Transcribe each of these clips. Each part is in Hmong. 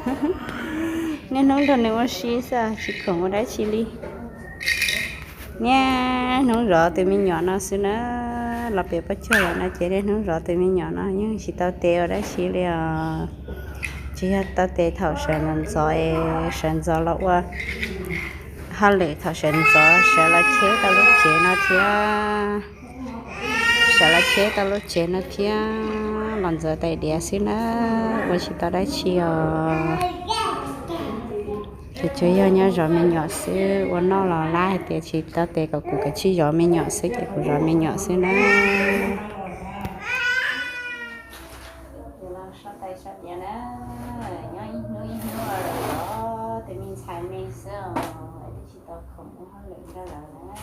Niaj hnub nrog nws ua si xwb tsis khoom ua dab tsi li. Niaj hnub zov tus me nyuam no xwb na. Los pem Pob Cuag lawm no ces niaj hnub zov tus me nyuam no yeej tsis tau tes ua dab tsi li os. Tsis yog tau tes thaum sawv ntxov ntxov es sawv ntxov los ua hauj lwm, thaum sawv ntxov sawv los cheb tau lub tsev no thiab, sawv los cheb tau lub tsev no thiab los ntxuav tais diav xwb na, ua tsis tau dab tsi os. Ces tsuas yog nyob zov me nyuam xwb, ua noj los lab hais tias tsis tau tes kom kuv kav tsij zov me nyuam xwb ces kuv zov me nyuam xwb na. Los so tais so diav na, nyob ib hnub ib hnub zov tus me ntxhais me xwb os, twb tsis tau khoom ua hauj lwm nrog lawv na,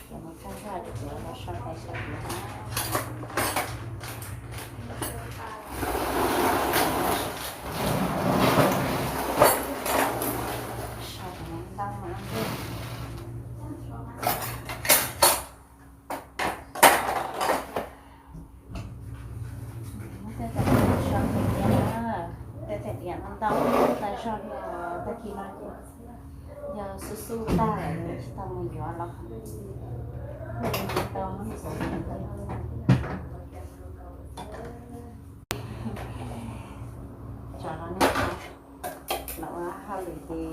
ces mus tsaug zog ces los so tais so diav na. So tais ntau ntau. Muab tej tais diav so tais diav na, tej tais diav no ntau tag zog li os, tag kis no ces yog xub xub tag lawm tsis tau mus yuav los, tsis tau muab ntxuav. Tso rau nej los ua hauj lwm ces,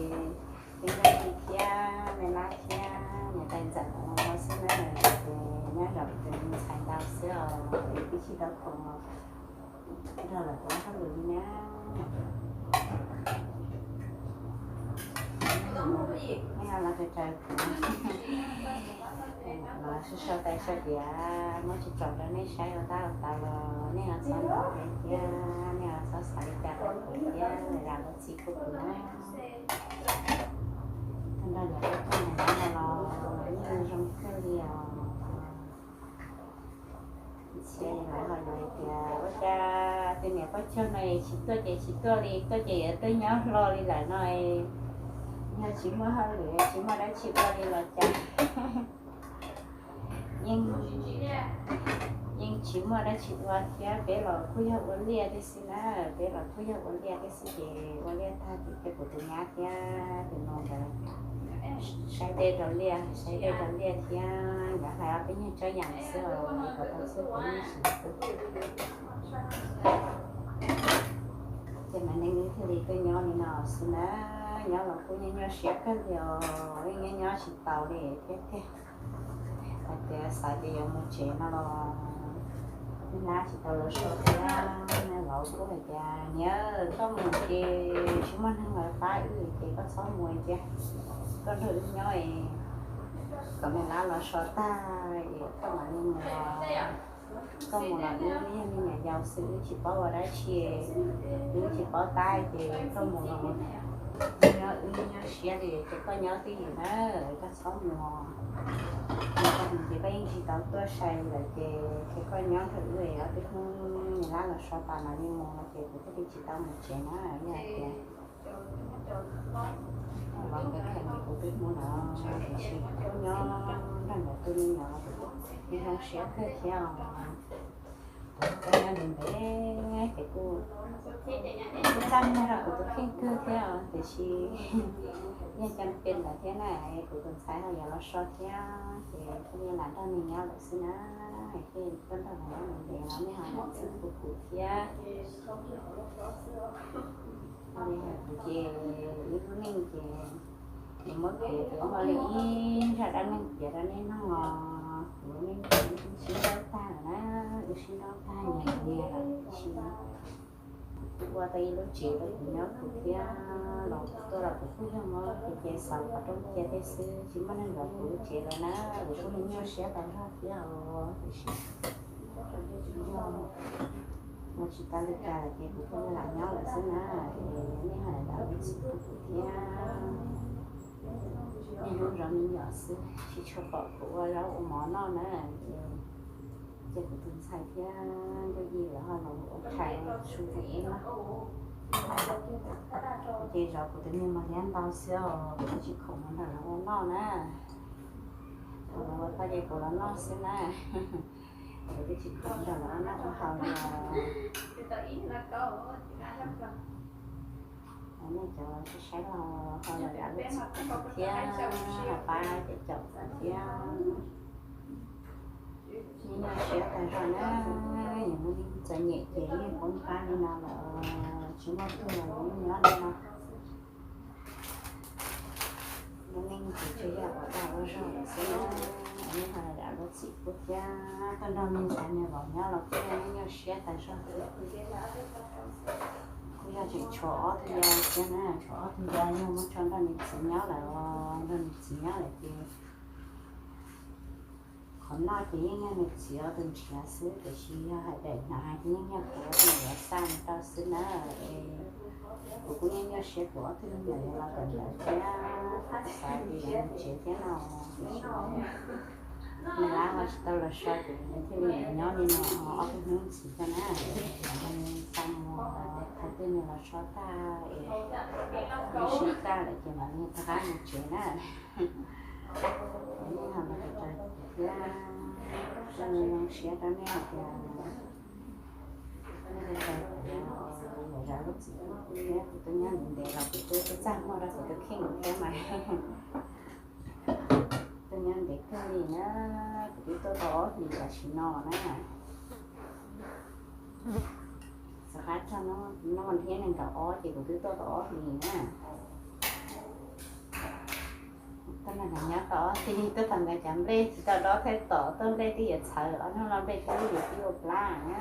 ces nrog kuv thiab me lab thiab niam tais ntxawm los ua xwb na, ces nyob zov tus me ntxhais ntau xwb os, twb tsis tau khoom nrog lawv ua hauj lwm li na. Nej los raws kuv, los so so tais so diav muab tsis tsom rau nej saib ua tab ua tau los nej ho txhob ntov thiab nej ho txhob xav li cas rau kuv thiab, zam lub txim pub kuv na. Tag nrho cov peb tug no los yeej zoo kawg li os. Txhia li lawv ho yuav hais tias ua cas tus niam Pob Cuag no tsis tuaj ces tsis tuaj li, tuaj ces yuav tuaj nyob hlo li lawm no, yog tsis muaj hauj lwm tsis muaj dab tsi ua li los cas. Yeej, yeej tsis muaj dab tsi ua thiab, peb los kuj yog ua liaj thiab xwb na, peb los kuj yog ua liaj thiab xwb ces ua liaj tag ces cia kuv tus nyab thiab tus nus nkawd saib dej rau liaj, saib dej rau liaj thiab nkawd hais ob peb nyuag tsaib yam xwb os, kom tau txhua tus noj siv xwb. Ces mas neeg thiaj li tuaj nyob li no xwb na, nyob los kuj nyob nyuaj siab kawg li os, yeej nyob nyob tsis tau li thiab tiag. Hais tias xav tias yuav mus tsev no los nab tsis tau lawv so thiab, lawv kuj hais tias niam koj mus ces tsis muaj neeg lawv pab wb ces koj txhob mus cia, koj nrog wb nyob es kom me lab los so tag es koj mam li mus. Koj mus los wb yog me nyuam yaus xwb, wb tsis paub ua dab tsi, wb tsis paub tab ces koj mus los nyob wb nyob siab li ces koj nyob twj ywm na, koj txhob mus. Koj mus ces koj yeej tsis tau tuaj sai li lawm ces, ces koj nyob nrog wb ob peb hnub me lab los so tas mam li mus no ces kuv thiaj li tsis tau mus tsev na, yog hais tias los nkawd kheev kuv peb hnub no, tiam sis kuv nyob nrog nkawd tus me nyuam, kuv zoo siab kawg thiab os. Kuv nyob ntev ntev ces kuj, kuj txaj muag rau kuv tus kheej kawg thiab os, tiam sis yog cov pem lawm thiab na, kuv tus ntxhais ho yuav los so thiab ces kuj lam nrog nws nyob lawm xwb na, thiaj tuaj nrog nws nyob ntev ntev no nej ho lam txhawb kuv thiab. Kuv ces ib lub neej ces nws muab kuv ces ua li ib zaj dab neeg piav rau nej mloog os. Kuv lub neej ces wb sib nrauj tag lawm na, wb sib nrauj tag nyias nyias lawm tiam sis kuv ua tau ib lub tsev rau kuv nyob kuv thiab los kuv tuaj los kuv kuj yog muab kuv ces xav qhov rooj cia tej xwb, tsis muaj neeg zov kuv lub tsev lawm na, kuv kuj nyuaj siab tas zog thiab os, tiam sis yog mus tsis tau li cas lawm ces kuv kuj lam nyob lawm xwb na, es nej ho lam txhawb kuv thiab. Niaj hnub zov me nyuam xwb tsis tshua pom kuv ua zaub ua mov noj na, ces kuv tus ntxhais thiab Nkauj Yig lawv ho los ua tshais su rau kuv noj. Ces zov kuv tus me nyuam liab ntau xwb os, kuv twb tsis khoom mus nrog lawv ua noj na. Kuv ua tau ces kuv los noj xwb na. Kuv twb tsis khoom nrog lawv ua noj ua haus li os. Cov saib los ho los zam lub txim pub thiab, los pab cov caum txim thiab. Yeej nyuaj siab tag zog na, yus lub neej txom nyem ces yeej poob qab li no lawm, tsis muaj twg los yus yeej nyob li no. Lub neej ces tsuas yog ua dag ua zog lawm xwb na. Yeej ho los zam lub txim pub thiab, tuaj nrog me ntxhais me vauv nyob los kuj yeej nyuaj siab tag zog. Kuj yog tseem tshuav ob tug yau thiab na, tshuav ob tug yau yog muab tso nrog nws txiv nyob lawm os, nrog nws txiv nyob lawm ces qhov noj ces yeej yog nws txiv ob tug nrhiav xwb, tiam sis yog hais daim hnyav ces yeej yog kuv ob tug yuav xa mus rau xwb na. Es kuv kuj yeej nyuaj siab kuv ob tug me nyuam yuav los kawm ntawv thiab, xav tias yuav mus tsev thiab no, tiam sis nws lab ho tsis tau los so ces nws thiaj li nyob li no ob tug hnub ntxiv thiab na. Xa mus, qhov twg nws los so tag es nws sib tag lawm ces mam li rov qab mus tsev na. Ces nej ho los tus raws thiab, zoo siab rau nej hais tias nej tus raws kuv, zam lub txim pub kuv thiab. Kuv twb nyob ntev ntev los kuv twb txaj muag rau kuv tus kheej thiab mas. Twb nyob ntev kawg li na, kuv twb tuaj tau ob hlis tam sim no na. Xov qab tag no thiab nees nkaum ob ces kuv twb tuaj tau ob hlis na. Tuaj nrog nkawd nyob tau ob hlis, tuaj tau nkawd cov nplej tsis tau dob thiab tom, tuaj nplej twb yuav txhawv, ob hnub no nplej twb yuav twb ua plab na.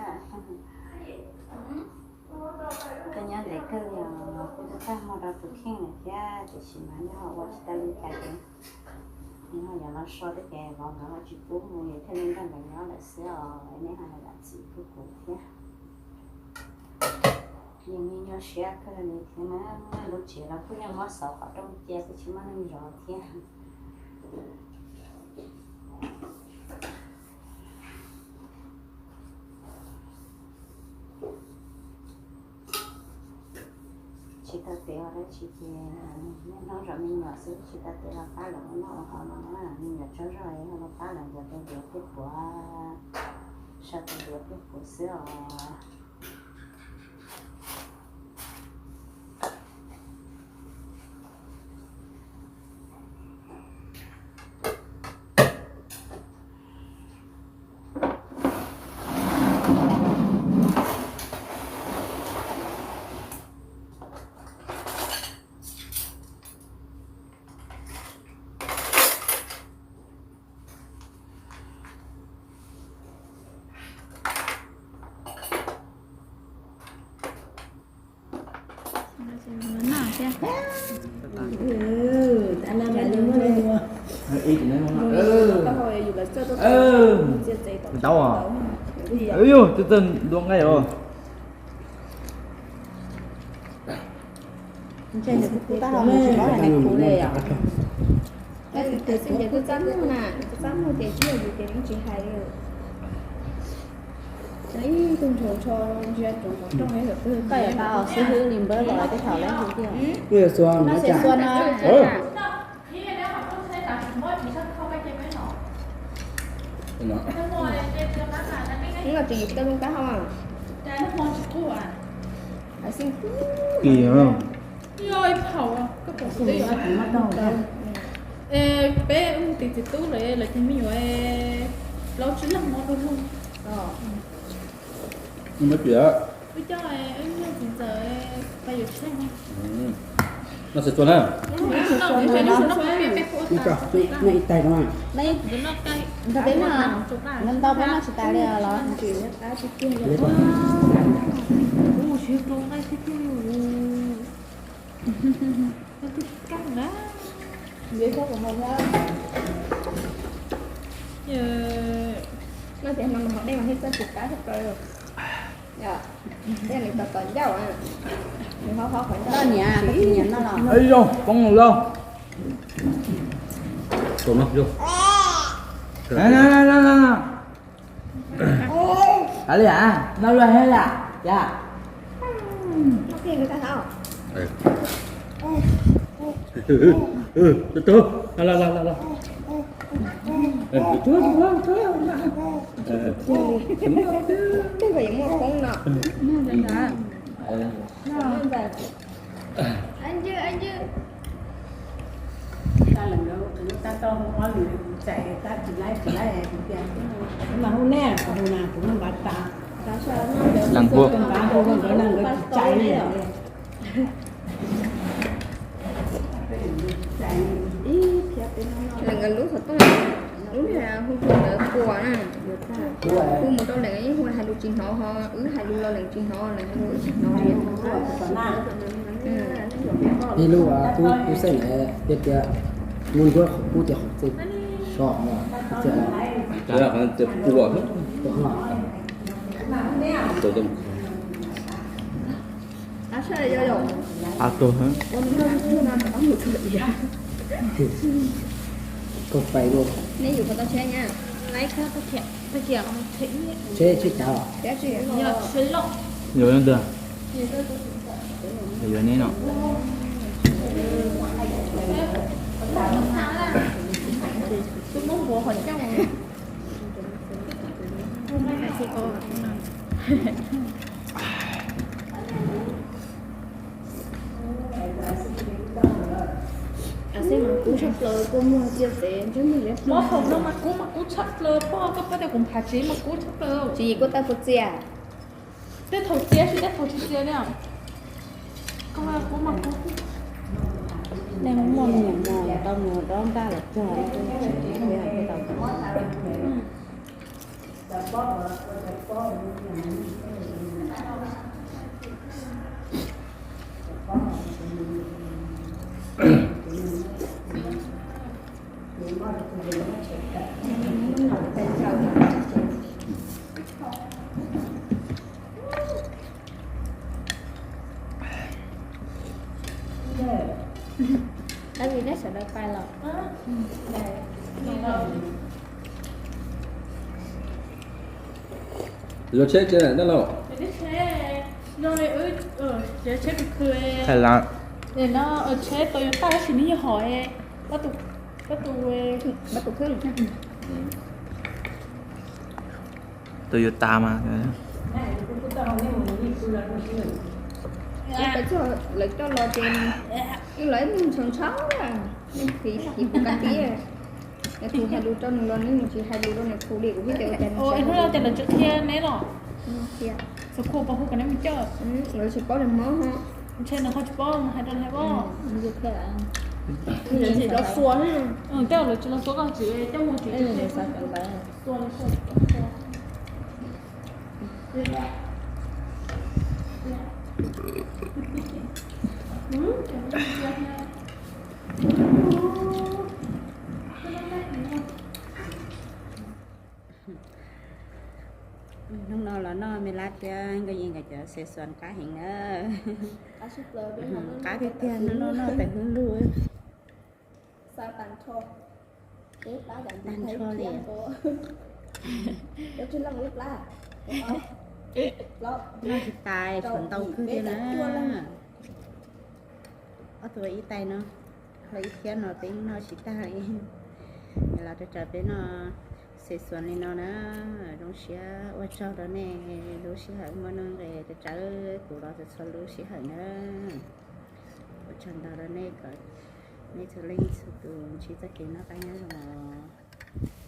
Tuaj nyob ntev kawg li os, kuv twb txaj muag rau tus kheej lawm thiab, tiam sis mas yog ho ua tsis tau li cas ces nws ho yuav los so tej ces vauv nkawd ho tsis pub mus, thiaj li nrog nkawd nyob lawm xwb os. Nej ho los zam txim pub kuv thiab. Yeej nyuaj siab kawg li thiab na, lub tsev los kuj yeej muab xov qhov rooj cia, kuj tsis muaj neeg zov thiab. Tsis tau tev ua dab tsi ces niaj hnub zov me nyuam xwb, tsis tau tev los pab lawv ua noj ua haus no na. Me nyuam tsaug zog es ho los pab lawv ntxuav tus npiav tej puav, sau tus npiav tej puav xwb os. Tau, tau ntua nqaij os. Koj yuav tau xib hwb li npawb los tej thaum lawv hu tiag. Kuj yog xua no. Kis. Peb mus tim txiv tub lawm, lawv cov me nyuam plaub tsib leeg no du lug. Wb coj wb niag txiv ntxawm pais yuav tsheb. Noj xav txua na. Nrog peb noj, nrog peb noj tsis tas li los? Noj tias no mas hauv dej mas thiaj txawj tsis tab thiab plaws. Yog, yog nws tom tom ncauj, nws ho ho qhov ncauj. Koj niam, koj tsis nyiam noj los? Ib zaug poob lauj. Kav li as, noj luaj thiab yam, cas. Twb yuav muaj poob no. Leej nkawd lub xov tooj, lub niag hu hu ntawd quas na, hu mus rau leej yeej hu hais lus tsis hnov, ho wb hais lus los leej tsis hnov, leej hu wb tsis hnov li. Ib lub tub tub xeeb tias tias mus nruab qhov kub tias qhov txij so tias quas. Ab, tug, koj pais lawm. Tsheb, tsheb cav los? Yuav ntawd, yuav neb no. Xeb mas kub tshaj plaws, kua muag cia xev ntsej muag liab ploog. Mob haum no mas kub mas kub tshaj plaws, pog koj paub tias kuv nphav tsev mas kub tshaj plaws. Tsis yim koj tau kua txia. Tej thaum txia tsis tej thaum tsis txia li. Koj kub mas kub. Nej muaj me nyuam mos tau mus dob nkaj los cog. Ab, vim neb sawv daws pais los? Yuav tsheb tsev dab laug? Tsheb Toyota tab sis nws yog hom, pab tus, pab tus, pab tus kheej. Toyota mas. Lawv coj los ces lawv mus ntshaw ntshaw, nej fiv kiv puas kab tib. Nws tus hais lus rau nws los nws tsis hais lus rau nws tus li, kuv thiaj tias ua cas nws hnub no tias lawv tsis qhia neb los? Xov khua puas hu kom neb mus coj? Lawv tsis paub li mob ho. Ntshe nws ho tsis paub mus hais rau neb os. Lawv tsis los xuas, tej lawv tsis los xuas koj tsis coj mus tsis coj. Hnub no los noj me lab thiab nkauj Yeej nkawd cov xav xuas qab heev na. Qab tiag tiag, hnub no noj tawm hwj lug. Tag nrho li. Noj tsis tas, tshuav ntau kawg thiab na. Ob tug ib tais no, los ib thiab no peb noj tsis tag li. Los rau peb noj xav xuas li no na. Zoo siab ua tsaug rau nej lub sij hawm muaj nuj nqis rau kuv los txhua txhua lub sij hawm na. Ua tsaug ntau rau nej kom nej txhua leej txhua tus ntsib txoj kev noj qab nyob zoo os.